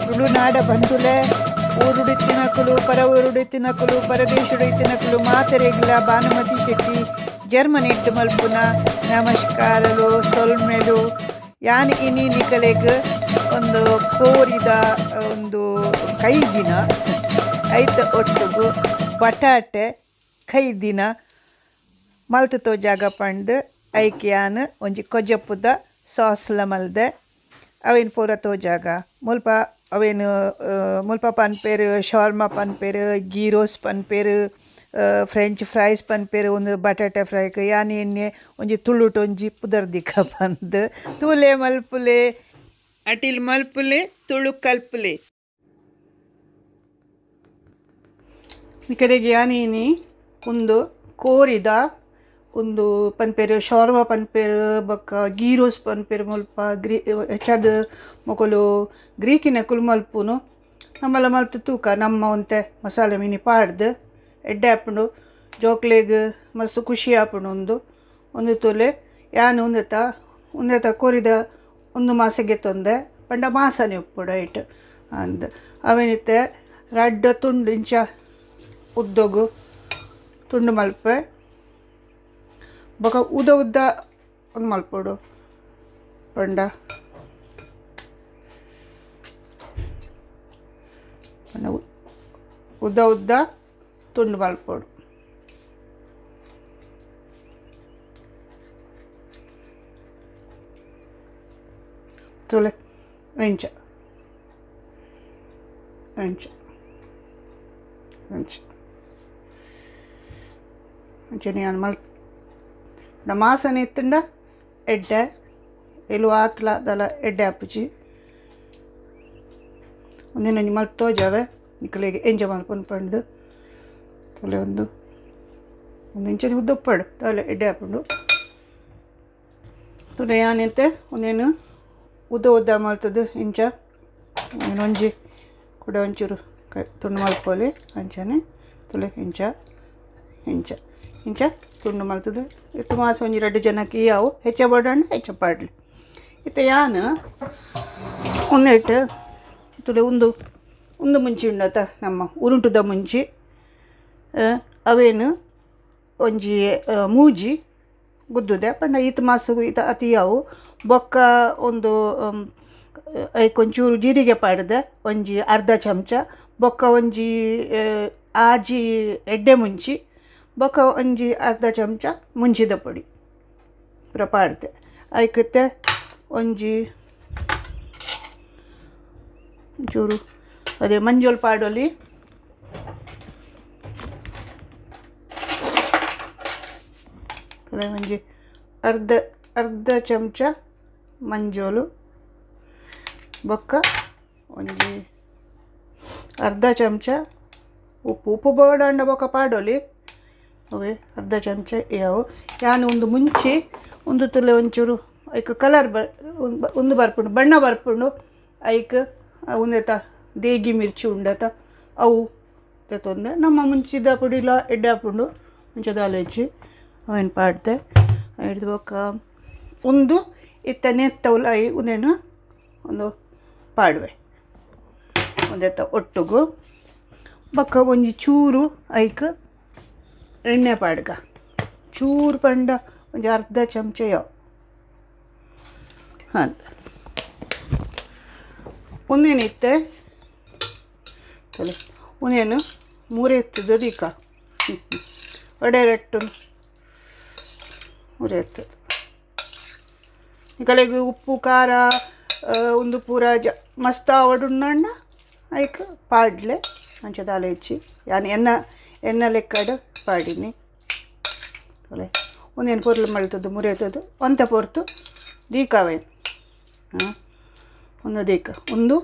ತುಳುನಾಡ ಬಂಧುಲೆ ಊರುಡಿತ್ತಿನಕುಲು ಪರ ಊರುಡಿತ್ತಿನಕುಲು ಪರದೇಶುಡಿತ್ತಿನಕುಲು ಮಾತೆರೆಗ್ಲ ಭಾನುಮತಿ ಶೆಟ್ಟಿ ಜರ್ಮನಿ ಇಟ್ಟು ಮಲ್ಪುನ ನಮಸ್ಕಾರಲು ಸೊಲ್ಮೆಲು. ಯಾನ್ ಇನಿ ನಿಕಲೆಗ್ ಒಂದು ಕೋರಿದ ಒಂದು ಕೈದಿನ ಐತ ಒಟ್ಟುಗು ಬಟಾಟೆ ಕೈದಿನ ಮಲ್ತು ತೋಜಾಗ ಪಂಡ್ ಐಕ್ ಯಾನ್ ಒಂಜಿ ಕೊಜಪುದ ಸಾಸ್ಲ ಮಲ್ದೆ ಅವೇನು ಪೂರ ತೋಜಾಗ ಮುಲ್ಪ ಅವೇನು ಮುಲ್ಪ ಪನ್ಪೇರು ಶವರ್ಮಾ ಪನ್ಪೇರು ಗೀ ರೋಸ್ ಪನ್ಪೇರು ಫ್ರೆಂಚ್ ಫ್ರೈಸ್ ಪನ್ಪೇರು ಒಂದು ಬಟಾಟೆ ಫ್ರೈಕ್ ಯಾನ್ ಎಣ್ಣೆ ಒಂಜಿ ತುಳುಟು ಒಂಜಿ ಪುದರ್ದಿಕ ಬಂದು ತೂಲೆ ಮಲ್ಪುಲೆ ಅಟಿಲ್ ಮಲ್ಪುಲೆ ತುಳು ಕಲ್ಪುಲೆ. ಈ ಕಡೆಗೆ ಯಾನೇನಿ ಒಂದು ಕೋರಿದ ಒಂದು ಪನ್ಪೇರು ಶವರ್ಮಾ ಪನ್ಪೇರು ಬೊಕ್ಕ ಗೀ ರೋಸ್ ಪನ್ಪೇರು ಮುಲ್ಪ ಗ್ರೀ ಹೆಚ್ಚಾದ್ ಮೊಕುಲು ಗ್ರೀಕಿನಕುಲು ಮಲ್ಪುನು ನಮ್ಮಲ ಮಲ್ತು ತೂಕ ನಮ್ಮ ಒಂತೆ ಮಸಾಲೆ ಮಿನಿ ಪಾಡ್ದು ಎಡ್ಡೆ ಆಪುಂಡು ಜೋಕ್ಲೆಗ್ ಮಸ್ತ್ ಖುಷಿ ಆಪುಂಡು. ಒಂದು ಒಂದು ತೂಲೆ ಯಾನ್ ಉಂದೆತ ಉಂದೆತ ಕೋರಿದ ಒಂದು ಮಾಸೆಗೆ ತೊಂದೆ ಪಂಡ ಮಾಸನೆ ಉಪ್ಪುಡು ಐಟ್ ಅಂದ್ ಅವೇನಿತ್ತೆ ರಡ್ಡ್ ತುಂಡು ಇಂಚ ಉದ್ದೊಗು ತುಂಡು ಮಲ್ಪೆ ಬೊಕ ಉದ್ದ ಉದ್ದ ಒಂದು ಮಲ್ಪೊಡು ಪಂಡ ಉದ್ದ ಉದ್ದ ತುಂಡು ಮಲ್ಪೊಡು. ತೂಲೆ ಇಂಚ ಇಂಚ ಇಂಚ ಅಂಚನೆ ಯಾನ್ ಮಲ್ ಮಾಸನೆ ಇತ್ತುಂಡ ಎಡ್ಡೆ ಎಲು ಆತ್ಲ ದಲ ಎಡ್ಡೆ ಆಪುಜಿ. ಒಂದಿನ ಮಲ್ತ್ ತೋಜಾವೆ ನಿಕಲೆಗ್ ಎಂಚ ಮಲ್ಪುನು ಪಂಡ್ದ್ ತೂಲೆ ಒಂದು ಒಂದು ಇಂಚನೆ ಉದ್ದ ಉಪ್ಪಡ್ ತೋಲೆ ಎಡ್ಡೆ ಆಪುಂಡು. ತೂಲೆ ಯಾನಿತ್ತೆ ಒಂದೇನು ಉದ್ದ ಉದ್ದ ಮಲ್ತುದು ಇಂಚ ಒಂಜಿ ಕುಡ ಒಂಚೂರು ತುಂಡು ಮಲ್ಪೊಲಿ ಅಂಚನೆ ತೂಲೆ ಇಂಚ ಇಂಚ ಇಂಚ ತುಂಡು ಮಲ್ತುದು ಇತ್ತು ಮಾಸ ಒಂಜಿ ರಡ್ಡ್ ಜನಕ್ಕೆ ಯಾವು ಹೆಚ್ಚ ಬೋಡಂಡ ಹೆಚ್ಚ ಪಾಡ್ಲಿ. ಇತ್ತೆ ಯಾನ್ ಒಂದೆಟ್ ತುಲೆ ಉಂದು ಉಂದು ಮುಂಚಿ ಉಂಡತ ನಮ್ಮ ಉರುಂಟುದ ಮುಂಚಿ ಅವೇನು ಒಂಜಿ ಮೂಜಿ ಗುದ್ದುದೆ ಪಂಡ ಈತ್ ಮಾಸಗು ಈತ ಅತಿ ಯಾವು ಬೊಕ್ಕ ಒಂದು ಐಕ್ ಒಂಚೂರು ಜೀರಿಗೆ ಪಾಡ್ದೆ ಒಂಜಿ ಅರ್ಧ ಚಮಚ ಬೊಕ್ಕ ಒಂಜಿ ಆಜಿ ಎಡ್ಡೆ ಮುಂಚಿ ಬೊಕ್ಕ ಒಂಜಿ ಅರ್ಧ ಚಮಚ ಮುಂಚಿದ ಪೊಡಿ ಪೂರ ಪಾಡ್ದೆ ಐಕತ್ತೆ ಒಂಜಿ ಒಂಚೂರು ಅದೇ ಮಂಜೊಲ್ ಪಾಡೊಲಿ ಒಂಜಿ ಅರ್ಧ ಅರ್ಧ ಚಮಚ ಮಂಜೋಲು ಬೊಕ್ಕ ಒಂಜಿ ಅರ್ಧ ಚಮಚ ಉಪ್ಪು ಉಪ್ಪು ಬೋಡಂಡ ಬೊಕ್ಕ ಪಾಡೊಲಿ ಅವೇ ಅರ್ಧ ಚಮಚ ಯಾವು ಯಾನ್ ಒಂದು ಮುಂಚಿ ಒಂದು ತುಲೆ ಒಂಚೂರು ಐಕ್ ಕಲರ್ ಬ ಒಂದು ಬರ್ಪುಂಡು ಬಣ್ಣ ಬರ್ಪುಂಡು ಐಕ್ ಉಂದೆತ ದೇಗಿ ಮಿರ್ಚಿ ಉಂಡತ ಅವು ತೊಂದೆ ನಮ್ಮ ಮುಂಚಿದ ಪೊಡಿಲ ಎಡ್ಡೆ ಆಪುಂಡು ಮುಂಚೆದಾಲ ಹೆಚ್ಚಿ ಅವೇನು ಪಾಡ್ದೆ ಹಿಡ್ದು ಬೊಕ್ಕ ಒಂದು ಇತ್ತ ನೆತ್ತ ಉಲಾಯಿ ಉಂದೇನು ಒಂದು ಪಾಡುವೆ ಒಂದೆತ್ತ ಒಟ್ಟುಗು ಬೊಕ್ಕ ಒಂಜಿ ಚೂರು ಐಕ್ ಎಣ್ಣೆ ಪಾಡ್ಗ ಚೂರು ಪಂಡ ಒಂಜಿ ಅರ್ಧ ಚಮಚ ಯಾವ ಹಾಂ ಒಂದೇನಿತ್ತೆ ತಲೆ ಒಂದೇನು ಮೂರೇ ಎತ್ತದ ದೀಕ ಒಡೆ ರಟ್ಟು ಮೂರೇ ಎತ್ತದ ಕಲೆಗೆ ಉಪ್ಪು ಖಾರ ಒಂದು ಪೂರ ಜ ಮಸ್ತ್ ಆವಡುಂಡ ಐಕ್ ಪಾಡ್ಲೆ ಅಂಚ ದಾಲ ಹೆಚ್ಚಿ ಯಾನ್ ಎನ್ನ ಎನ್ನ ಲೆಕ್ಕಡ್ ಪಾಡಿನಿ ತಲೆ ಒಂದೇನು ಪೊರ್ಲು ಮಲ್ತದ್ದು ಮುರಿಯತ್ತದ್ದು ಒಂತ ಪೊರ್ತು ದೀಕಾವೇನು ಹಾಂ ಒಂದು ದೀಕ ಒಂದು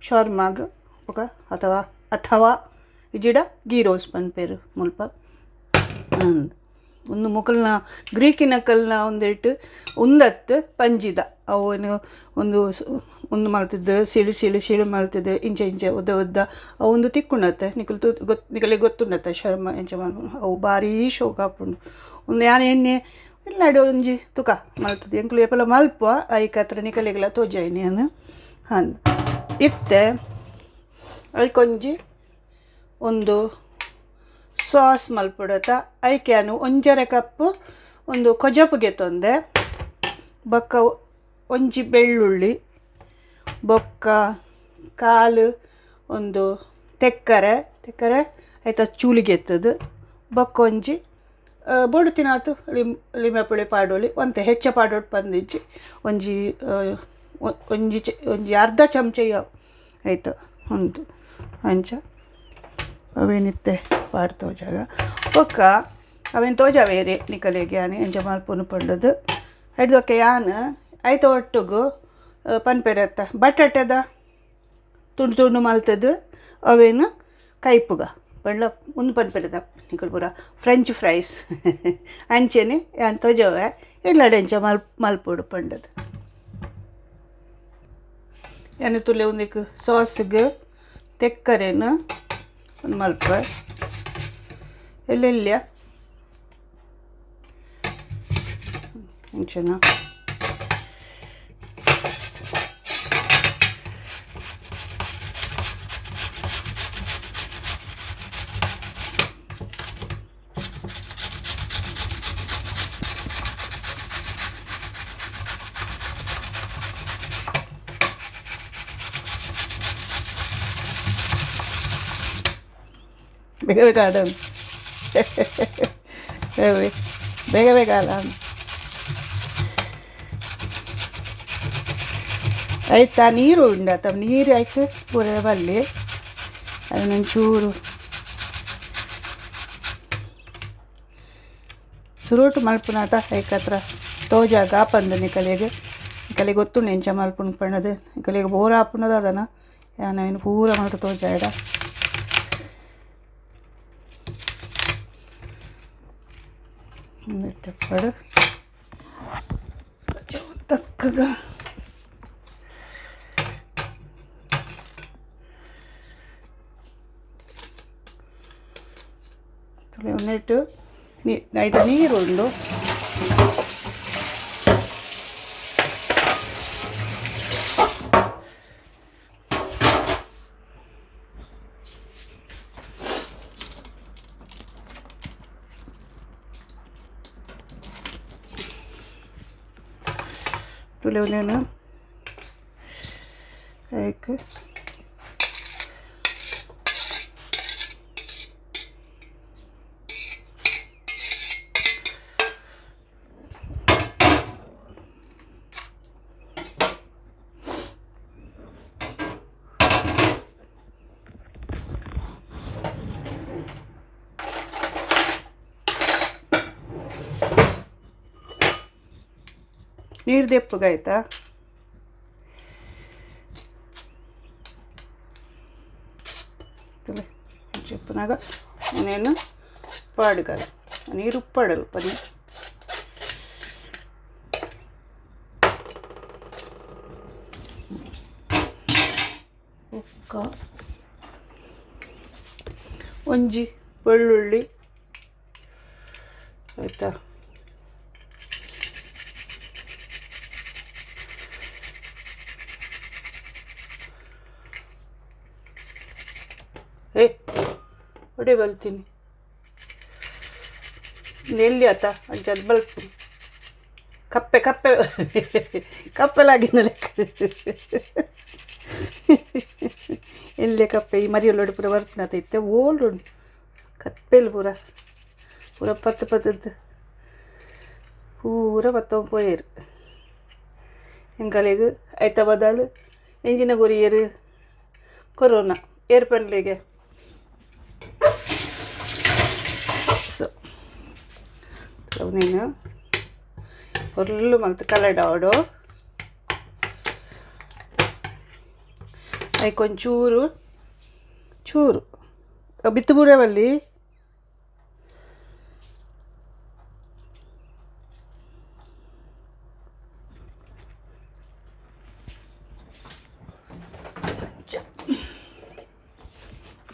ಶವರ್ಮಾಗ್ ಬೊಕ ಅಥವಾ ಅಥವಾ ಇಜಿಡ ಗೀ ರೋಸ್ ಪನ್ಪೇರು ಮುಲ್ಪ ಒಂದು ಮೊಕಲ್ನ ಗ್ರೀಕಿನಕಲ್ನ ಒಂದಿಟ್ಟು ಉಂದತ್ತು ಪಂಜಿದ ಅವು ಒಂದು ಒಂದು ಮಲ್ತಿದ್ದು ಸಿಳು ಸಿಳು ಸಿಳು ಮಲ್ತಿದ್ದು ಇಂಚ ಇಂಚ ಉದ್ದ ಉದ್ದ ಅವು ಒಂದು ತಿಕ್ಕುಂಡತ್ತೆ ನಿಕಲ್ ತೂ ಗೊತ್ತು ನಿಕಲಿಗೆ ಗೊತ್ತುಂಡತ್ತೆ ಶರ್ಮ ಇಂಚ ಮಲ್ಪುನು ಅವು ಭಾರೀ ಶೋಕ ಆಪುಂಡು. ಒಂದು ಯಾನ್ ಎಣ್ಣೆ ಇಲ್ಲಾಡು ಒಂಜಿ ತುಕ ಮಲ್ತದ್ದು ಎಂಕುಲು ಏಪಲ ಮಲ್ಪ ಐಕ್ ಹತ್ರ ನಿಕಲೆಗ್ಲ ತೋಜಾಯಿನಿ ಯಾನ್. ಹಾಂ. ಇತ್ತೆ ಐಕೊಂಜಿ ಒಂದು ಸಾಸ್ ಮಲ್ಪಡತ ಐಕ್ಯಾನು 1.5 ಕಪ್ ಒಂದು ಕೊಜಪುಗೆ ತೊಂದೆ ಬೊಕ್ಕ ಒಂಜಿ ಬೆಳ್ಳುಳ್ಳಿ ಬೊಕ್ಕ ಕಾಲು ಒಂದು ತೆಕ್ಕರೆ ತೆಕ್ಕರೆ ಐತ ಚೂಲಿಗೆ ಎತ್ತದು ಬೊಕ್ಕ ಒಂಜಿ ಬೋಡು ತಿನಾತು ಲಿಂಬೆ ಪುಳಿ ಪಾಡೋಲಿ ಒಂತೆ ಹೆಚ್ಚ ಪಾಡೋಟ್ ಬಂದಿಜ್ಜಿ ಒಂಜಿ ಒಂಜಿ ಒಂಜಿ ಅರ್ಧ ಚಮಚ ಆಯಿತು ಒಂದು ಅಂಚ ಅವೇನಿತ್ತೆ ಪಾಡ್ ತೋಜಾಗ ಬೊಕ್ಕ ಅವೇನು ತೋಜಾವೇರಿ ನಿಕಲೆಗೆ ಯಾನೆ ಅಂಚ ಮಲ್ಪುನು ಪಂಡದು ಹಿಡ್ದೊಕ್ಕೆ ಯಾನ್ ಐತ ಒಟ್ಟುಗು ಪನ್ಪೆರತ್ತ ಬಟಾಟೆದ ತುಂಡು ತುಂಡು ಮಲ್ತದು ಅವೇನು ಕೈಪುಗ ಪಂಡ್ಲ ಒಂದು ಪನ್ಪೆರದ ನಿಕಲ್ ಪೂರ ಫ್ರೆಂಚ್ ಫ್ರೈಸ್ ಅಂಚೆನೆ ಯಾನ್ ತೋಜವೆ ಇಲ್ಲಡೆ ಅಂಚ ಮಲ್ಪೊಡು ಪಂಡದು ಯಾನೆ ತುಲೆ ಒಂದಿಕ್ ಸಾಸ್ಗೆ ತೆಕ್ಕರೆನು ಒಂದು ಮಲ್ಪ ಎಲ್ಲೆಲ್ಲ ಅಂಚೆನ ಬೇಗ ಬೇಗ ಆಡೋಣ ಬೇಗ ಬೇಗ ಅಲ್ಲ ಆಯ್ತಾ ನೀರು ಉಂಡಾತ ನೀರು ಆಯ್ತು ಪೂರ ಬಲ್ಲಿ ಅದನ್ನೊಂಚೂರು ಸುರುಟು ಮಲ್ಪುನಾತ ಐಕತ್ರ ತೋಜಾಗ ಆಪಂದು ನಿಕಲೆಗೆ ನಿಕಲೆಗೆ ಗೊತ್ತುಂಡು ಎಂಚ ಮಲ್ಪುನು ಪಣ್ಣದು ನಿಕಲೆಗೆ ಬೋರ್ ಆಪುನದ ಅದನ ಯಾನ ಪೂರ ಮಲ್ತು ತೋಜಾಡ ತಪ್ಪಡು ತಕ್ಕಗ ಒಂದಿಟ್ಟು ನೈಟ್ ನೀರು ಉಂಡು ತುಲೆ ಒಂದೇನು ಅದಕ್ಕೆ ನೀರು ದೆಪ್ಪಗಾಯ್ತಾ చెప్పునాಗ నేను పాడగల నీరు ఉప్పాడలు పని ఒక్క ಒಂಜಿ ಬೆಳ್ಳುಳ್ಳಿ ಆಯಿತಾ ಏ ಒಡೆ ಬಲ್ತೀನಿ ಎಲ್ಲಿ ಆತ ಅಂಚ ಬಲ್ಪು ಕಪ್ಪೆ ಕಪ್ಪೆ ಕಪ್ಪೆಲಾಗಿನ ಲೆಕ್ಕ ಎಲ್ಲೆ ಕಪ್ಪೆ ಈ ಮರಿಯಲ್ಲೊಡು ಪೂರ ಬರ್ಪುನತ ಇತ್ತೆ ಓಲ್ಡ್ ಉಂಡು ಕಪ್ಪೆಲು ಪೂರ ಪೂರ ಪತ್ತು ಪತ್ತದ್ದು ಪೂರ ಪತ್ತೊಂದು ಪೋಯೆರ್ ಎಂಕಲೆಗ್ ಐತ ಬದಲು ಎಂಜಿನ ಕೊರಿಯೆರ್ ಕೊರೋನಾ ಏರ್ಪನ್ಲೆಗೆ ಸೊ ನೀನು ಪೊರ್ಲು ಮಲ್ತ್ ಕಲಡಾವಡು ಐಕ್ ಒಂಚೂರು ಚೂರು ಬಿತ್ತು ಬೂರವಲ್ಲಿ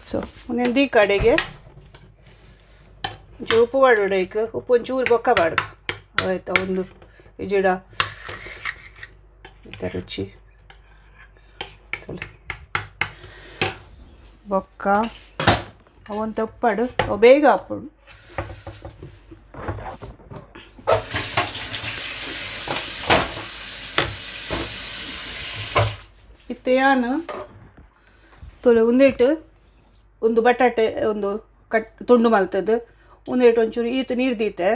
ಸೊ ಒಂದೊಂದು ಈ ಕಡೆಗೆ ಒಂಚೂರು ಉಪ್ಪು ಪಾಡೋಡು ಐಕ್ ಉಪ್ಪು ಒಂಚೂರು ಬೊಕ್ಕ ಪಾಡು ಆಯ್ತಾ ಒಂದು ಇಜಿಡ ರುಚಿ. ಬೊಕ್ಕ ಅವಂತ ಉಪ್ಪಡು ಅವು ಬೇಗ ಆಪುಂಡು. ಇತ್ತೆ ಯಾನ್ ತುಳು ಉಂದೆಟ್ ಒಂದು ಬಟಾಟೆ ಒಂದು ಕಟ್ ತುಂಡು ಮಲ್ತದ್ದು ಉಂದೆಟ್ ಒಂಚೂರು ಈತ್ ನೀರು ದೀತೆ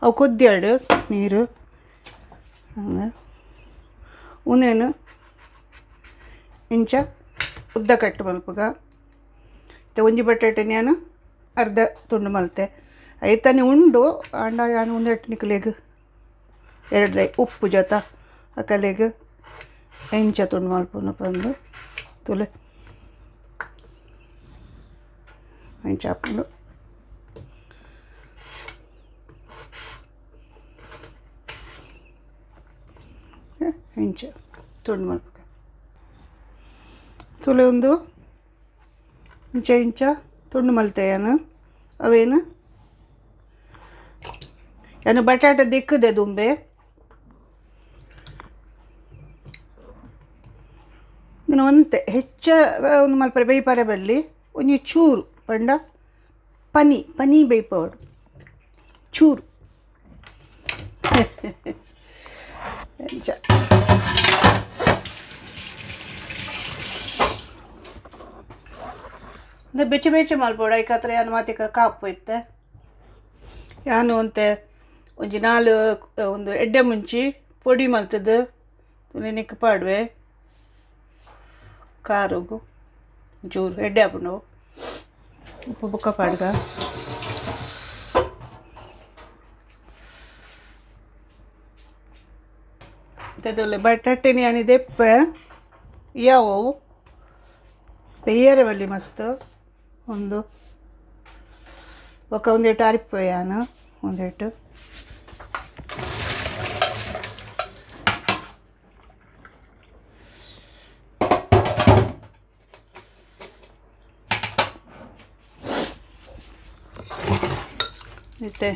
ಅವು ಕೊದ್ದಿಯಾಡು ನೀರು ಉಂದೇನು ಇಂಚ ಉದ್ದ ಕಟ್ ಮಲ್ಪುಗ. ಇತ್ತೆ ಒಂಜಿ ಬಟಾಟೆ ನಾನು ಅರ್ಧ ತುಂಡು ಮಲ್ತೆ ಐತಾನೆ ಉಂಡು ಆಂಡ ಯಾನ್ ಉಂದೆಟ್ ನಿಕಲೆಗ್ ಎರಡು ಉಪ್ಪು ಜೊತೆ ಅಕಲೆಗ್ ಎಂಚ ತುಂಡು ಮಲ್ಪುನು ಪಂದು ತುಲೆ ಇಂಚ ಆಪುಂಡು. ಇಂಚ ತುಂಡು ಮಲ್ಪುಗ ತುಲೆ ಒಂದು ಇಂಚ ಇಂಚ ತುಂಡು ಮಲ್ತೆ ಯಾನ್ ಅವೇನು ಯಾನ್ ಬಟಾಟೆ ದಿಕ್ಕದೆ ದುಂಬೆ ಒಂತೆ ಹೆಚ್ಚ ಒಂದು ಮಲ್ಪರೆ ಬೇಯ್ಪರೆ ಬಲ್ಲಿ ಒಂಜಿ ಚೂರು ಪಂಡ ಪನಿ ಪನಿ ಬೇಯ್ಪವಡು ಚೂರು ಇಂಚ ಅಂದ್ರೆ ಬೆಚ್ಚ ಬೆಚ್ಚ ಮಲ್ಪೊಡು ಐಕಾತ್ರ ಯಾನ್ ಮಾತಿಕ ಕಾಪು ಇತ್ತೆ ಯಾನು ಒಂತೆ ಒಂಜಿ ನಾಲ್ ಒಂದು ಎಡ್ಡೆ ಮುಂಚಿ ಪೊಡಿ ಮಲ್ತದ್ದು ನೆಕ್ ಪಾಡುವೆ ಕಾರುಗು ಚೂರು ಎಡ್ಡೆ ಆಪುಂಡು ಉಪ್ಪು ಬೊಕ್ಕ ಪಾಡ್ಗ. ಇತ್ತೆ ಬಟಾಟೆನಿ ಯಾನ್ ದೆಪ್ಪೆ ಯಾವವು ಪೆಯ್ಯರೆ ಬಲ್ಲಿ ಮಸ್ತ್ ಒಂದು ಬೊಕ್ಕ ಒಂದೇಟು ಅರಿಪೆ ಯಾನ್ ಒಂದೇಟು ಇತ್ತೆ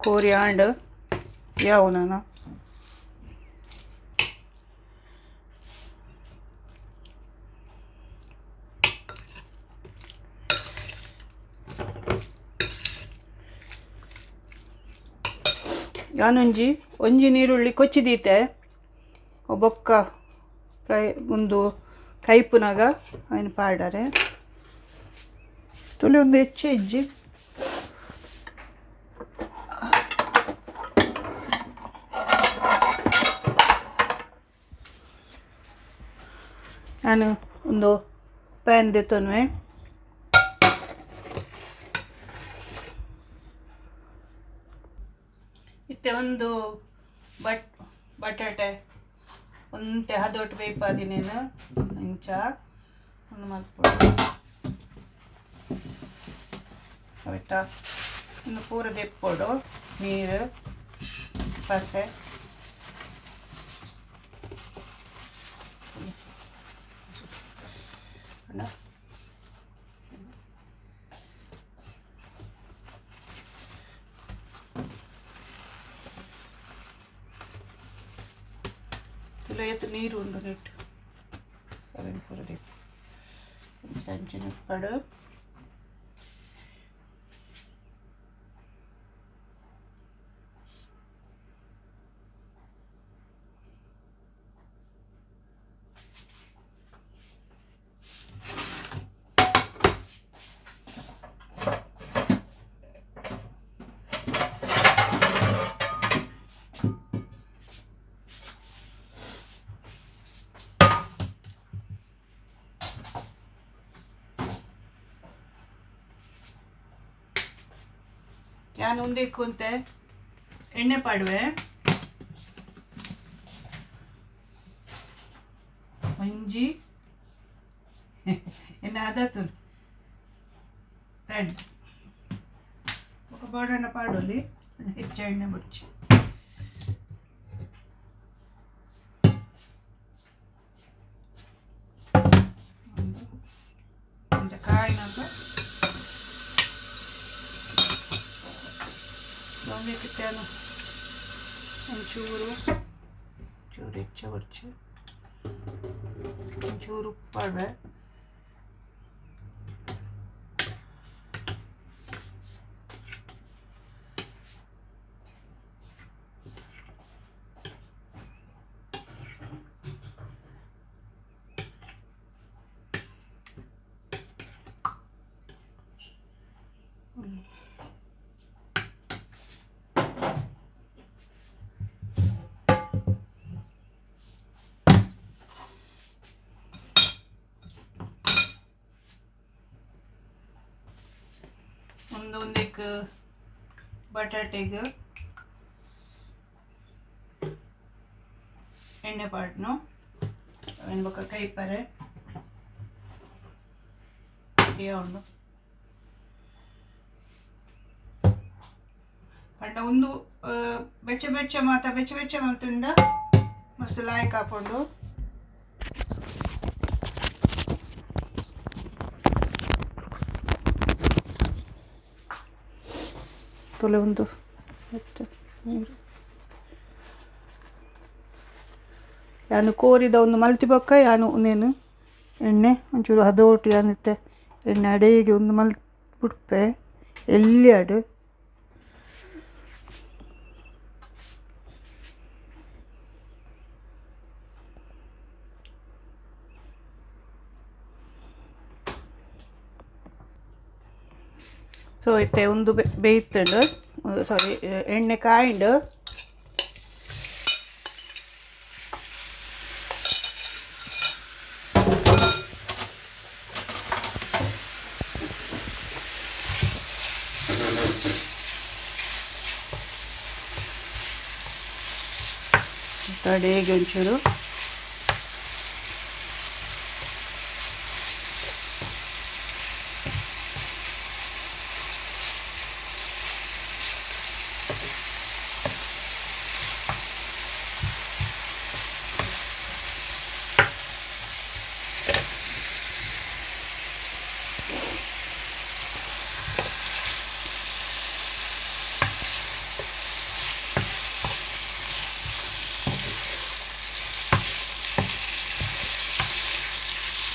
ಕೋರಿ ಆಂಡ್ ಯಾವು ನಾನು ಯಾನೊಂಜಿ ಒಂಜಿ ನೀರುಳ್ಳಿ ಕೊಚ್ಚಿ ದೀತೆ ಬೊಕ್ಕ ಫ್ರೈ ಒಂದು ಕೈಪುನಾಗ ಐನ್ ಪಾಡರೆ ತುಳಿ ಒಂದು ಹೆಚ್ಚು ಇಜ್ಜಿ. ನಾನು ಒಂದು ಪ್ಯಾನ್ ದೆತ್ತೊನುವೆ ಇತ್ತೆ ಒಂದು ಬಟಾಟೆ ಒಂತೆ ಹದೊಟ್ಟು ಬೇಯ್ಪಾದಿನೇನು ಇಂಚ ಒಂದು ಮಲ್ಪೊಡು ಆಯ್ತಾ. ಇನ್ನು ಪೂರ ದೆಪ್ಪೊಡು ನೀರು ಪಸೆ ತುಲಯತ್ ನೀರು ಉಂಡು ನೆಟ್ಟು ಅವೆನ್ ಪೂರ ದೆಪ್ಪು ಸಂಚಿನ ಉಪ್ಪಡು ಯಾನ್ ಉಂದೆಕ್ ಒಂತೆ ಎಣ್ಣೆ ಪಾಡುವೆ ಒಂಜಿ ಎಣ್ಣೆ ಅದತ್ತು ರೆಡ್ ಬೊಕ ಬೋಡಾಂಡ ಪಾಡೊಲಿ ಹೆಚ್ಚ ಎಣ್ಣೆ ಬೊಡ್ಚಿ. ಒಂದು ಕಾಯಿನಾಗ ಒಂದಕ್ಕೆ ಒಂಚೂರು ಚೂರು ಹೆಚ್ಚ ಬೊಡ್ಚಿ ಒಂಚೂರು ಉಪ್ಪು ಪಾಡುವೆ. ಒಂದು ಒಂದಕ್ಕೆ ಬಟಾಟೆಗೆ ಎಣ್ಣೆ ಪಾಡ್ನು ಅವೆನ್ ಬೊಕ್ಕ ಕೈಪರೆ ಉಂಡು ಪಂಡ ಒಂದು ಬೆಚ್ಚ ಬೆಚ್ಚ ಮಾತ ಬೆಚ್ಚ ಬೆಚ್ಚ ಮಲ್ತುಂಡ ಮಸ್ತ್ ಲಾಯ್ಕ್ ಆಪುಂಡು. ತೊಲೆ ಒಂದು ನೀರು ಯಾನು ಕೋರಿದ ಒಂದು ಮಲ್ತಿ ಬೊಕ್ಕ ಯಾನು ಒಂದೇನು ಎಣ್ಣೆ ಒಂಚೂರು ಹದೋಟು ಯಾನಿತ್ತೆ ಎಣ್ಣೆ ಅಡೇಗೆ ಒಂದು ಮಲ್ ಬುಡ್ಪೆ ಎಲ್ಲಿ ಅಡು ಸೊ ಇತ್ತೆ ಒಂದು ಬೇಯ್ತುಂಡು ಸಾರಿ ಎಣ್ಣೆ ಕಾಯಿಂಡು ತಡೆಗೆ ಒಂಚೂರು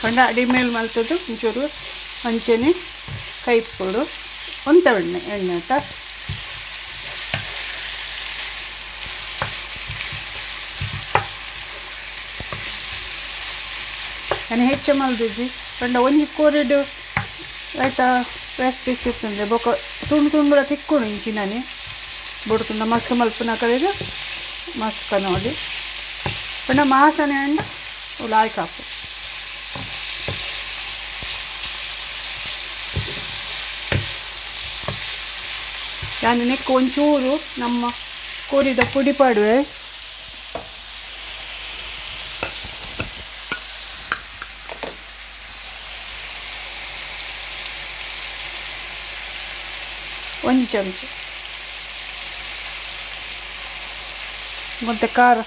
ಪಂಡ ಅಡಿಮೇಲ್ ಮಲ್ತದ್ದು ಒಂಚೂರು ಅಂಚೆನೆ ಕೈಪೊಡು ಒಂತೆ ಎಣ್ಣೆ ಎಣ್ಣೆ ಆಯ್ತಾ. ನಾನು ಹೆಚ್ಚು ಮಲ್ದಿದ್ದಿ ಪಂಡ ಒಂಜಿ ಕೋರಿಡು ಆಯ್ತಾ ವೆಸ್ಟ್ ಪೀಸ್ ಇತ್ತಂದ್ರೆ ಬೊಕ ತುಂಡು ತುಂಡುಲ ತಿಕ್ಕೊಡು ಇಂಚಿನನೆ ಬೊಡು ಮಸ್ತ್ ಮಲ್ಪುನ ಕಡೆಗೆ ಮಸ್ತ್ ಕನೋಡಿ ಪಂಡ ಮಾಸನೆ ಅಂಡ ಲಾಯ್ಕ್ ಆಪು. ನಾನು ನೆಕ್ಕು ಒಂಚೂರು ನಮ್ಮ ಕೋರಿದ ಪುಡಿ ಪಾಡುವೆ. ಒಂದು ಚಮಚ ಮತ್ತು ಖಾರ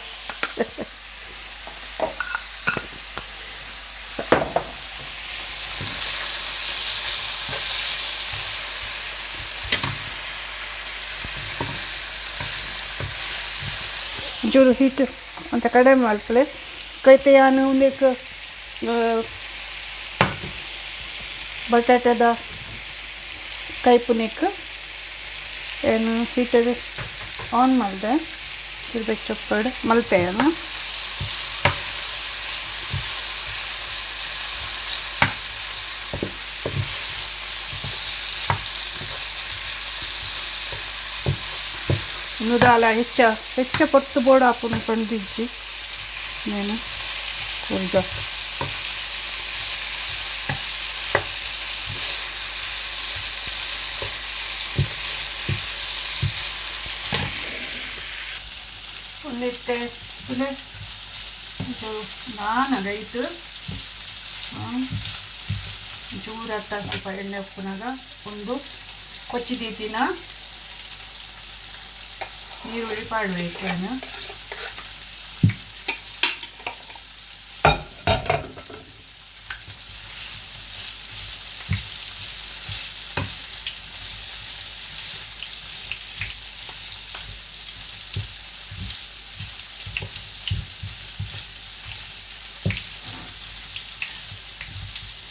ಒಂಚೂರು ಹೀಟ್ ಅಂತ ಕಡಿಮೆ ಮಲ್ಪಲೆ ಕೈತೆ ಯಾನು ಒಂದೇಕ್ ಬಟಾಟದ ಕೈಪುನೆಕ್ ಏನು ಹೀಟರ್ ಆನ್ ಮಾಡಿದೆ ಚೊಪ್ಪಡು ಮಲ್ಪೆ ದಾಲ ಹೆಚ್ಚ ಹೆಚ್ಚ ಪೊರ್ತು ಬೋಡು ಆಪುನು ಪಂಡಿಜ್ಜಿ ನೇನು ಕುರ್ದ ಒಂದಿತ್ತೆ ತುಲೆ ಒಂಚೂರು ನಾನಾಗ ಇತ್ತು ಒಂಚೂರು ಅತ್ತ ಸ್ವಲ್ಪ ಎಣ್ಣೆ ಉಪ್ಪುನಾಗ ಒಂದು ಕೊಚ್ಚಿ ದೀತಿನ ನೀರುಳ್ಳಿ ಪಾಡಬೇಕು ನಾನು.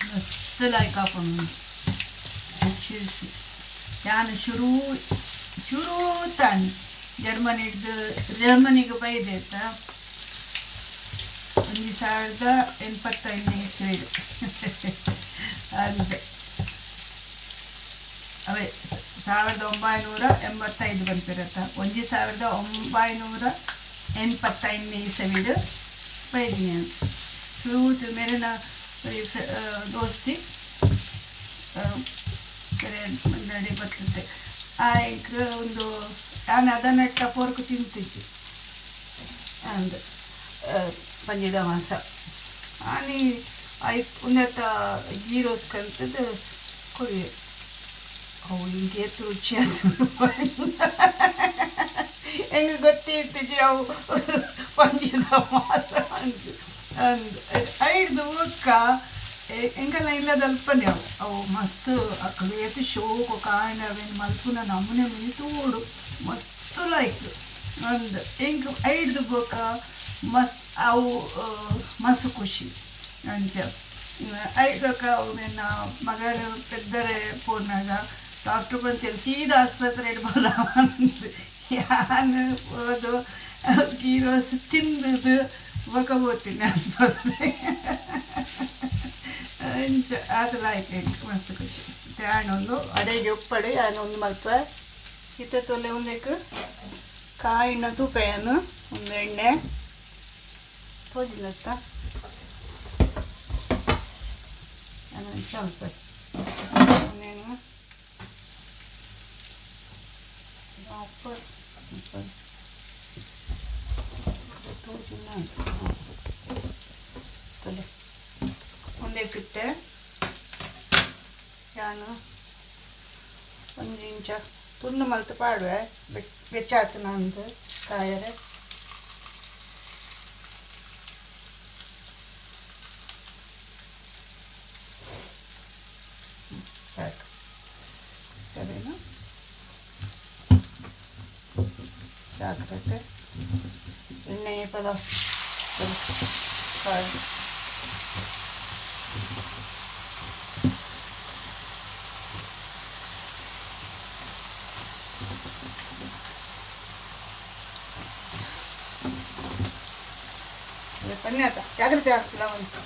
ಮಸ್ತ್ ಲಾಯ್ಕ್ ಆಪುಂಡು ಯಾನ್ ಶುರು ಶುರು ತಾನಿ ಜರ್ಮನಿಡ್ದು ಜರ್ಮನಿಗೆ ಬೈದೆ ಆಯ್ತಾ 1085ನೇ ಇಸ್ವಿಡ್ ಅಂದೆ ಅವೇ 1985 ಬಂತಿರತ್ತ 1985ನೇ ಇಸವಿಡ್ ಬೈದಿನಿ. ಶುರು ಮೇಲಿನ ದೋಸ್ತಿ ಮಂಡಳಿ ಬರ್ತದೆ ಆಯ್ಕ್ ಒಂದು ನಾನು ಅದನ್ನೆಟ್ಟ ಪೋರ್ಕು ತಿಂತಿದ್ದೆ ಅಂದ್ ಪಂಜಿದ ಮಾಸ ಆನಿ ಐಕ್ ಉಂದೆತ್ತ ಗೀ ರೋಸ್ ಕಲ್ತದ್ದು ಕೊಡಿ ಅವು ಹಿಂಗೆ ರುಚಿ ಹೆಂಗೆ ಗೊತ್ತಿರ್ತಿದ್ವಿ ಅವು ಪಂಜಿದ ಮಾಸ ಅಂದ್ ಅಂದ್ ಐಡ್ದು ಬೊಕ್ಕ ಎಂಕಲ್ನ ಇಲ್ಲದಲ್ಪನೆ ಅವು ಅವು ಮಸ್ತ್ ಅಕುಲು ಏತ್ ಶೋಕು ಕಾಂಡ ಅವೇನು ಮಲ್ಪುನ ನಮೂನೆ ಮಿನಿ ತೂಡು ಮಸ್ತ್ ಲೈಕ್ ಅಂದ್ ಎಂಕ್ ಐಡ್ದು ಬೊಕ್ಕ ಮಸ್ತ್ ಅವು ಮಸ್ತ್ ಖುಷಿ ಅಂಚ ಐಡ್ದೊಕ ಅವು ಮೆನ್ನ ಮಗಳು ಪೆದ್ದರೆ ಪೋನಾಗ ಡಾಕ್ಟ್ರ್ ಬಂತೇಳಿ ಸೀದಾ ಆಸ್ಪತ್ರೆಗೆ ಬೋಲ ಬಂದು ಯಾನ್ ಪೋದು ಗೀ ರೋಸ್ ತಿಂದುದು ಬೊಕ ಪೋತೀನಿ ಆಸ್ಪತ್ರೆ ಅಂಚ ಆತ ಲಾಯ್ಕ್ ಮಸ್ತ್ ಖುಷಿ ಆಣೊಂದು ಅಡೆಗೆ ಉಪ್ಪಡೆ ಆನೊಂದು ಮಲ್ಪ ಇತ್ತೆ ತೊಲೆ ಒಂದಕ್ಕೆ ಕಾಯಿನ ತೂಪೆಯನ್ನು ಒಂದು ಎಣ್ಣೆ ತೋಜಿಲ್ಲತ್ತ ಸ್ವಲ್ಪ ಒಂದೇನು ಉಪ್ಪು ತೋಜಿಲ್ಲ ತೊಲೆ ಒಂದೇಕಿಟ್ಟೆ ಯಾನು ಒಂದು ಇಂಚ ತುಂಡು ಮಲ್ತು ಪಾಡುವೆ ಬೆಚ್ಚಾತು ನಂದು ಕಾಯರೆ ಸಾಕು ಸರಿನಾ ಜಾಗ್ರತೆ ಎಣ್ಣೆ ಪದ ಕಾಯಿ ಬನ್ನಿ ಆತ ಜಾಗ್ರತೆ ಆಗ್ತಿಲ್ಲ ಒಂದು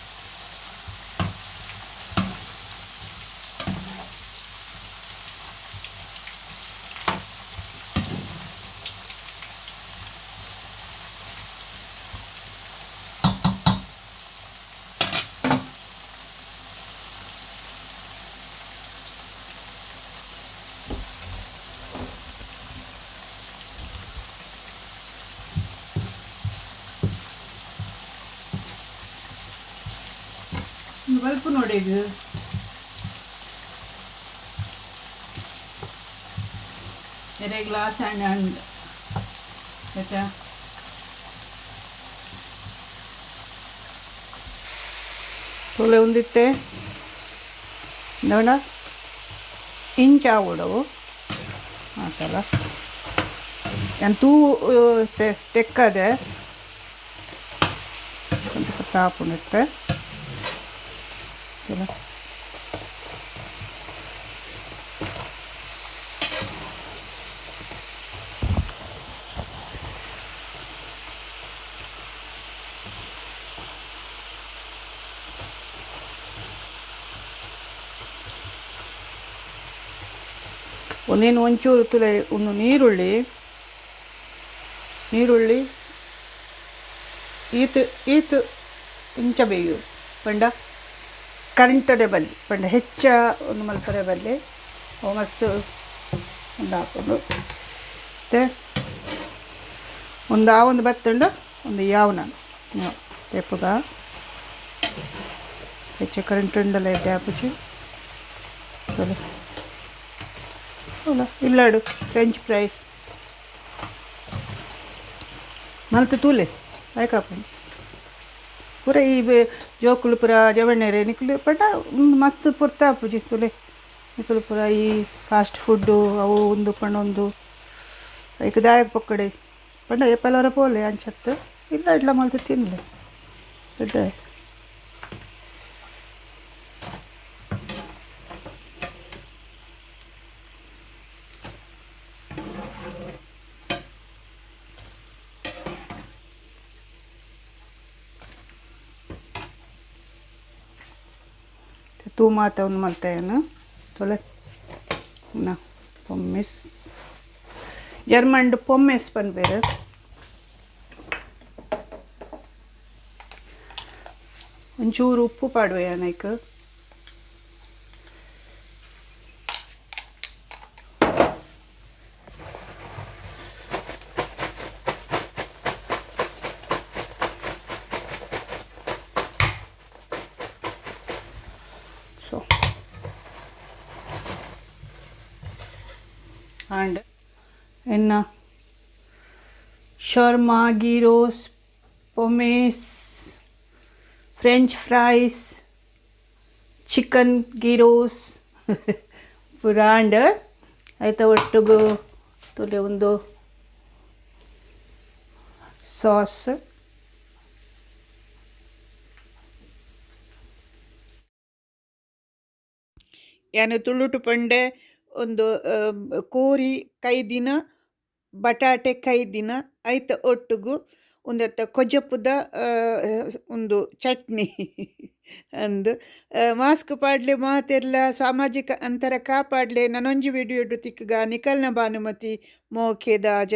ಬಲ್ಪು ನೋಡಿ ಇದು ಎರಡು ಗ್ಲಾಸ್ ಹಣ್ಣು ಹಣ್ಣು ಆಯ್ತಾ ತೊಲೆ ಒಂದಿತ್ತೆ ನೋಡ ಇಂಚ ಆವಡವು ಆತಲ್ಲ ತೂ ತೆಕ್ಕದೆ ತಾಪುನಿತ್ತೆ ಒಂದೇನು ಒಂಚೂರು ತುಲೆ ಒಂದು ನೀರುಳ್ಳಿ ನೀರುಳ್ಳಿ ಈತ್ ಈತ್ ಇಂಚ ಬೇಯು ಪಂಡ ಕರೆಂಟಡೆ ಬಲ್ಲಿ ಪಂಡ ಹೆಚ್ಚ ಒಂದು ಮಲ್ಪರೆ ಬಲ್ಲಿ ಅವು ಮಸ್ತ್ ಒಂದು ಹಾಕೊಂಡು ಮತ್ತು ಒಂದು ಆ ಒಂದು ಬತ್ತುಂಡು ಒಂದು ಯಾವ ನಾನು ತೇಪುಗ ಹೆಚ್ಚು ಕರೆಂಟ್ ಉಂಡಲ್ಲ ಎಡ್ಡೆ ಆಪುಜಿ ಅಲ್ಲ ಇಲ್ಲಾಡು ಫ್ರೆಂಚ್ ಫ್ರೈಸ್ ಮಲ್ತು ತೂಲೆ ಆಯ್ಕಾಪುಂಡು ಪೂರ ಈ ಜೋಕುಲು ಪೂರ ಜವಣ್ಣೆರೆ ನಿಕುಲು ಪಂಡ ಮಸ್ತ್ ಪೊರ್ತ ಆಪುಜಿ ತುಲೆ ನಿಕುಲು ಪೂರ ಈ ಫಾಸ್ಟ್ ಫುಡ್ಡು ಅವು ಒಂದು ಪಂಡ ಒಂದು ಐಕ್ ದಾಯಕ ಪೊಕ್ಕಡೆ ಪಂಡ ಏಪಲವರ ಪೋಲೆ ಅಂಚತ್ತು ಇಲ್ಲ ಇಡ್ಲ ಮಲ್ತು ತಿನ್ಲೆ ದೊಡ್ಡ ತೂ ಮಾತ ಒಂದು ಮಲ್ತಾಯನು ತೊಲೆ ಪೊಮ್ಮೆಸ್ ಜರ್ಮಂಡ್ ಪೊಮ್ಮೆಸ್ ಪನ್ಪೇರು ಒಂಚೂರು ಉಪ್ಪು ಪಾಡುವೆ ಐಕ್ ಆಂಡ್. ಎನ್ನ shawarma, gyros, pomace, French fries, chicken gyros ಪೂರ ಆಂಡ್. ಐತ ಒಟ್ಟುಗು ತೂಲೆ ಉಂದು ಸಾಸ್. ಯಾನ್ ತುಳುಟು ಪಂಡೆ ಉಂದು ಕೋರಿ ಕೈದಿನ ಬಟಾಟೆ ಕೈದಿನ ಐತ ಒಟ್ಟುಗು ಉಂದೆತ್ತ ಕೊಜಪುದ ಉಂದು ಚಟ್ನಿ ಅಂದ್. ಮಾಸ್ಕ್ ಪಾಡ್ಲೆ ಮಾತೆರ್ಲ, ಸಾಮಾಜಿಕ ಅಂತರ ಕಾಪಾಡ್ಲೆ. ನನೊಂಜಿ ವಿಡಿಯೋ ತಿಕ್ಕುಗ. ನಿಕಲ್ನ ಭಾನುಮತಿ ಮೋಕೆದ.